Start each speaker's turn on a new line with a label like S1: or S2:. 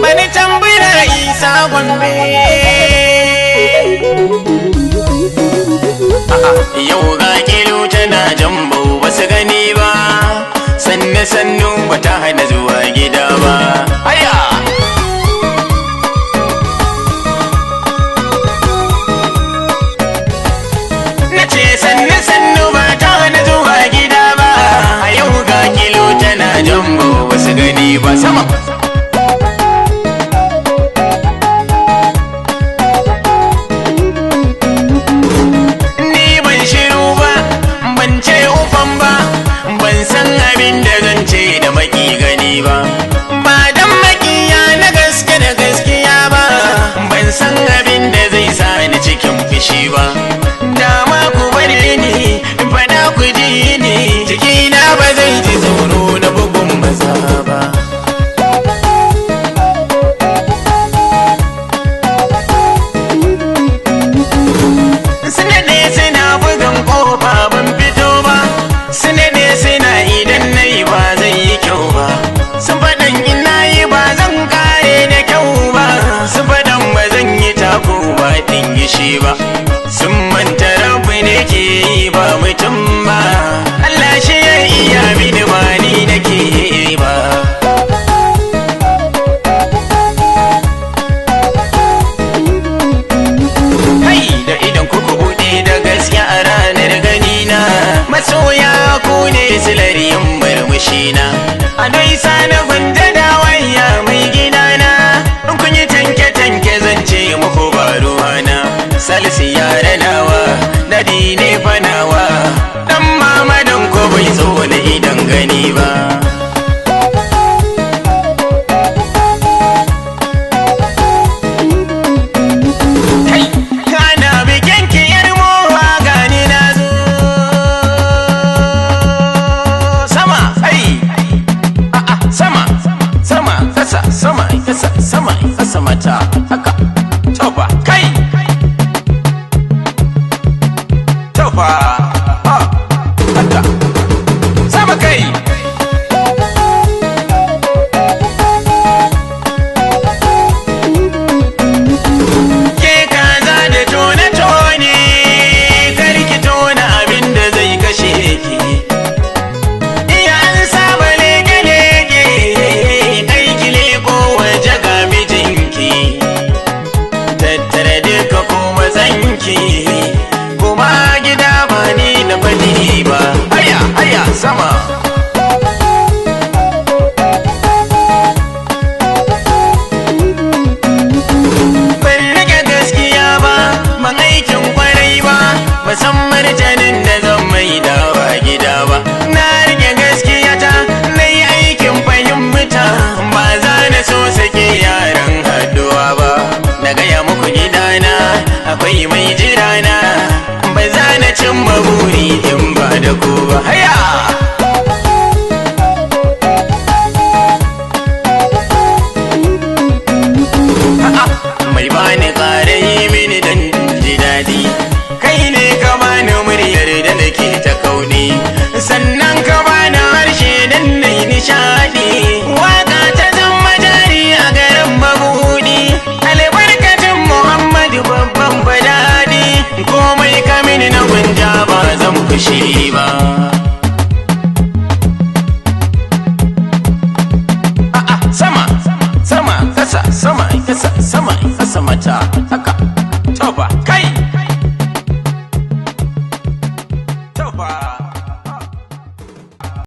S1: Bani tambura Isa Gombe. Yau ga kilu tana jambo ba su gani ba, sannu sannu ba ta hana zuwa gida ba. Haya! Na ce sannu sannu ba ta hana zuwa gida ba, a yau ga kilo tana jambo ba su gani ba sama. Ni ban shiru ba, ban ce ufan ba, ban san abin da zan ce da maki gani ba. Ba dan makiya na gaske da gaskiya ba, ban san abin da zai sa ni cikin fushi ba. Dama ku bar ni, in faɗa ku ji ni, jikina ba zai ji tsoro na bugun maza ba. Suna ne suna bugan kofa ban fito ba, suna ne suna idan na yi ba zai yi kyau ba, sun faɗan ina yi ba zan kare da kyau ba, sun faɗan ba zan yi tako ba dingishi ba, sun manta rabu ne ke yi ba mutum ba, Allah shi ya iya mini ba ni nake yi ba. Kai da idan kuka buɗe da gaskiya a ranar ganina, masoya ku ne silariyin murmushina. A dai na gwanja da waya mai gidana, in kun yi tanke-tanke zan ce muku ba ruwana. Salisu yare nawa, dadi ne fanawa, dan mama dan ko bai zo na idan gani ba. Kai, kana bikin ki yar mowa gani na zo. Sama, ai, a'a, sama, sama, kasa, sama, kasa, sama, kasa mata, haka, tofa, kai, tofa, ha, haka, sama kai. Ke kaza da tone-tone, kar ki tona abin da zai kashe ki. Iya an saba leke-leke, kai ki leko waje ga mijinki. Tattare duka kuma zanki, kuma gida ba ni na faɗi ba. Haya, haya, sama. Ban rike gaskiya ba, ban aikin kwarai ba, musamman janin da zan mai dawa gida ba. Na rike gaskiya ta, na yi aikin fahimta, ba za na so sake yaran haduwa ba. Na gaya muku gidana, akwai mai jirana, ba za na cimma buri in ba da ku ba. Haya! Mai bani ƙara yi mini dan ji daɗi, kai ne ka bani muryar da nake ta kauni, sannan ka bani harshe dan na yi nishaɗi. Waka ta zama jari a garin mabuɗi, albarkacin Muhammadu babban badadi, komai ka mini na gunja ba zan fushi ba. A'a, sama, sama, kasa, sama, kasa, sama, kasa mata, haka.